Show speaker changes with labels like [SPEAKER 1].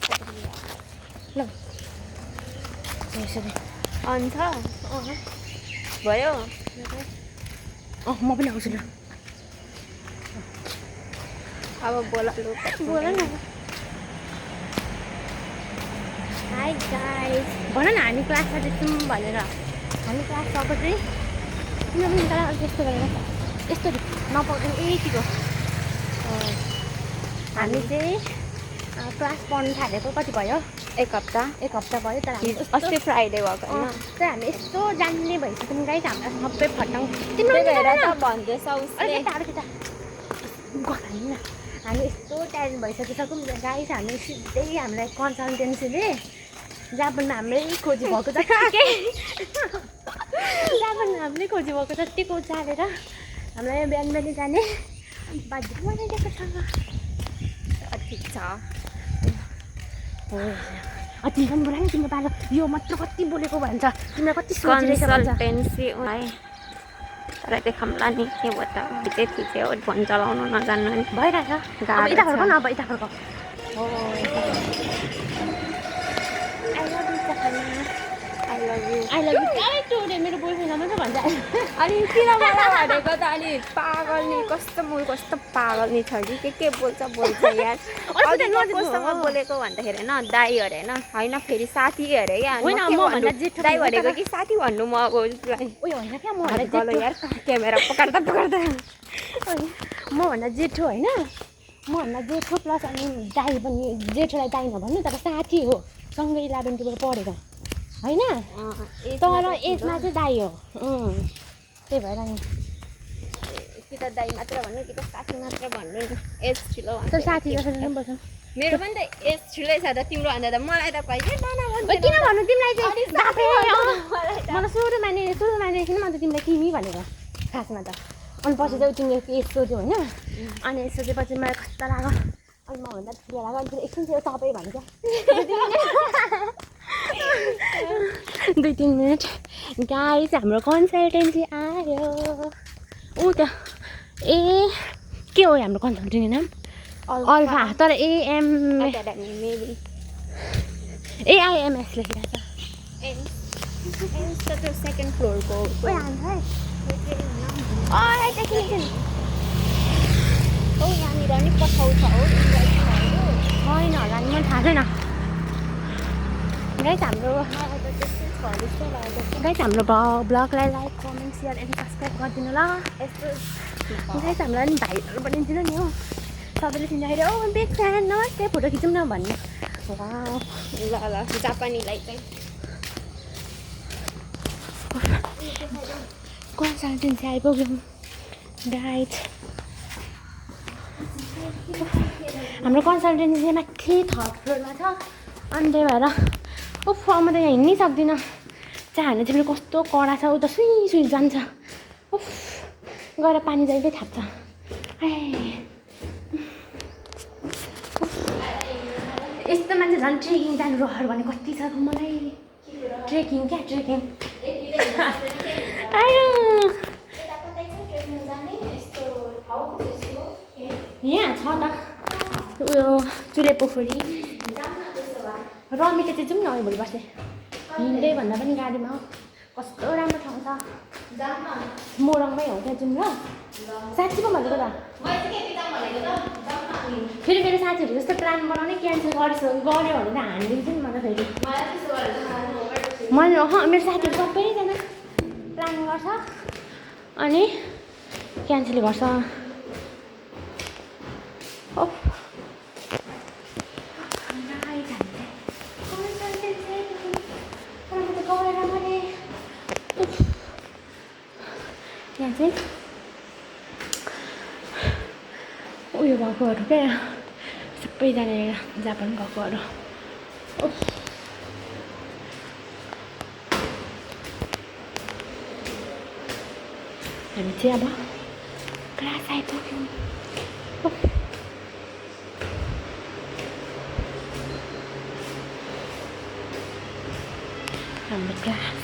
[SPEAKER 1] ल यसरी
[SPEAKER 2] अन्त भयो
[SPEAKER 1] म पनि आउँछु ल
[SPEAKER 2] अब बोला लु
[SPEAKER 1] बोल न हाई गाइस भन न हामी क्लासमा जान्छौँ भनेर हामी क्लास गएको चाहिँ किन पनि तर त्यस्तो गरेर यस्तो नपाउँदैन यतिको हामी चाहिँ क्लास पढ्नु थालेको कति भयो
[SPEAKER 2] एक हप्ता
[SPEAKER 1] भयो तर हामी
[SPEAKER 2] अस्ति फ्राइडे भएको होइन
[SPEAKER 1] चाहिँ हामी यस्तो जान्ने भइसक्यौँ गाइस हामीलाई सबै फटाङ
[SPEAKER 2] त्यही भएर त भन्दैछ उसले
[SPEAKER 1] हामी यस्तो ट्यालेन्ट भइसकिसक्यौँ गाइस हामी सिधै हामीलाई कन्सल्टेन्सीले जापानमा हाम्रै खोजी भएको जत्तिकै जापानमा हाम्रै खोजी भएको जत्तिको चालेर हामीलाई बिहान बिहान जाने बाध्य बनाइदिएको छ
[SPEAKER 2] ठिक छ
[SPEAKER 1] तिम्रो पनि बोला नि तिम्रो पालो यो मात्र कति बोलेको भन्छ तिमीलाई कति सोचिरहेछ
[SPEAKER 2] कन्सल्टेन्सी तर देखाउँला नि के भयो त बित्दै थिच्यो फोन चलाउनु नजान्नु नि
[SPEAKER 1] भइरहेछ
[SPEAKER 2] गाह्रो
[SPEAKER 1] यता
[SPEAKER 2] छ।
[SPEAKER 1] फर्क न अब यता फर्क आई लभ यु कहाँ टोरे मेरो बोयफ्रेन्ड मात्रै भन्छ
[SPEAKER 2] अनि किन मलाई भनेको त अनि पागल नि कस्तो पागल नि छ कि के बोल्छ यार अझै कोसँग बोलेको भन्दाखेरि होइन दाई अरे होइन फेरि साथी अरे क्या
[SPEAKER 1] होइन, म भन्दा जेठो
[SPEAKER 2] दाई भनेको कि साथी भन्नु म अब उसलाई
[SPEAKER 1] उयो होइन क्या म
[SPEAKER 2] गलो यार क्यामेरा पकार्दा
[SPEAKER 1] म भन्दा जेठो होइन म भन्दा जेठो प्लस अनि दाई पनि जेठोलाई दाई नभन्नु तर साथी हो सँगै 11-12 पढेको होइन तर एजमा चाहिँ दाई हो त्यही भएर नि
[SPEAKER 2] कि त दाई मात्र भन्नु कि त साथी मात्र भन्नु एज ठुलो
[SPEAKER 1] तर साथी जसरी पनि बस्छ
[SPEAKER 2] मेरो पनि त एज ठुलै छ त तिम्रो भन्दा त मलाई त कहिले
[SPEAKER 1] किन भन्नु तिमीलाई चाहिँ मलाई सुरुमा नै किन म त तिमीलाई तिमी भनेको खासमा त अनि पछि चाहिँ तिमीले एज सोध्यो होइन अनि एज सोधेपछि मलाई कस्तो लाग्यो अनि म भन्दा ठुलो लाग्यो अनि फेरि एकछिन चाहिँ तपाईँ भन्छ 2-3 मिनट गाइस हाम्रो कन्सल्टेन्सी आयो ऊ त के हो हाम्रो कन्सल्टेन्सी नाम अल्फा तर AIMS लेखिरहेको
[SPEAKER 2] छ सेकेन्ड फ्लोरको यहाँनिर नि पठाउँछ हो
[SPEAKER 1] होइन होला नि मलाई थाहा छैन गाइस हाम्रो ब्लगलाई like comment share and subscribe गरिदिनु ल
[SPEAKER 2] यस्तो
[SPEAKER 1] गाइस हामीलाई नि भाइरल बनिदिनु नि हो सबैले चिन्दाखेरि ओ बिग फ्यान नमस्ते फोटो खिचौँ न भन्नु
[SPEAKER 2] ल जापानीलाई चाहिँ
[SPEAKER 1] कन्सल्टेन्सी आइपुग्यौँ गाइस हाम्रो कन्सल्टेन्सी माथि 3rd फ्लोरमा छ अनि त्यही भएर उफ म त यहाँ हिँड्नै सक्दिनँ चाहनु तिम्रो कस्तो कडा छ ऊ त सुई जान्छ उफ गएर पानी जहिले थाप्छ यस्तो मान्छे झन् ट्रेकिङ जानु रहर भने कति छ मलाई ट्रेकिङ यहाँ छ त उयो चुरे पोखरी रमिता चाहिँ जाउँ न भोलि बस्ने हिँड्दै भन्दा पनि गाडीमा कस्तो राम्रो ठाउँ छ मोरङमै हो त्यहाँ जाउँ ल साँच्ची पो भनेको त फेरि मेरो साथीहरू जस्तो प्लान बनाउने क्यान्सल गऱ्यो भने त हानिदिन्छु नि मलाई फेरि मैले मेरो साथीहरू सबैजना प्लान गर्छ अनि क्यान्सल गर्छ यहाँ चाहिँ उयो भएकोहरू क्या सबैजना जापान गएकोहरू हामी चाहिँ अब क्लास आइपुग्यौँ हाम्रो क्लास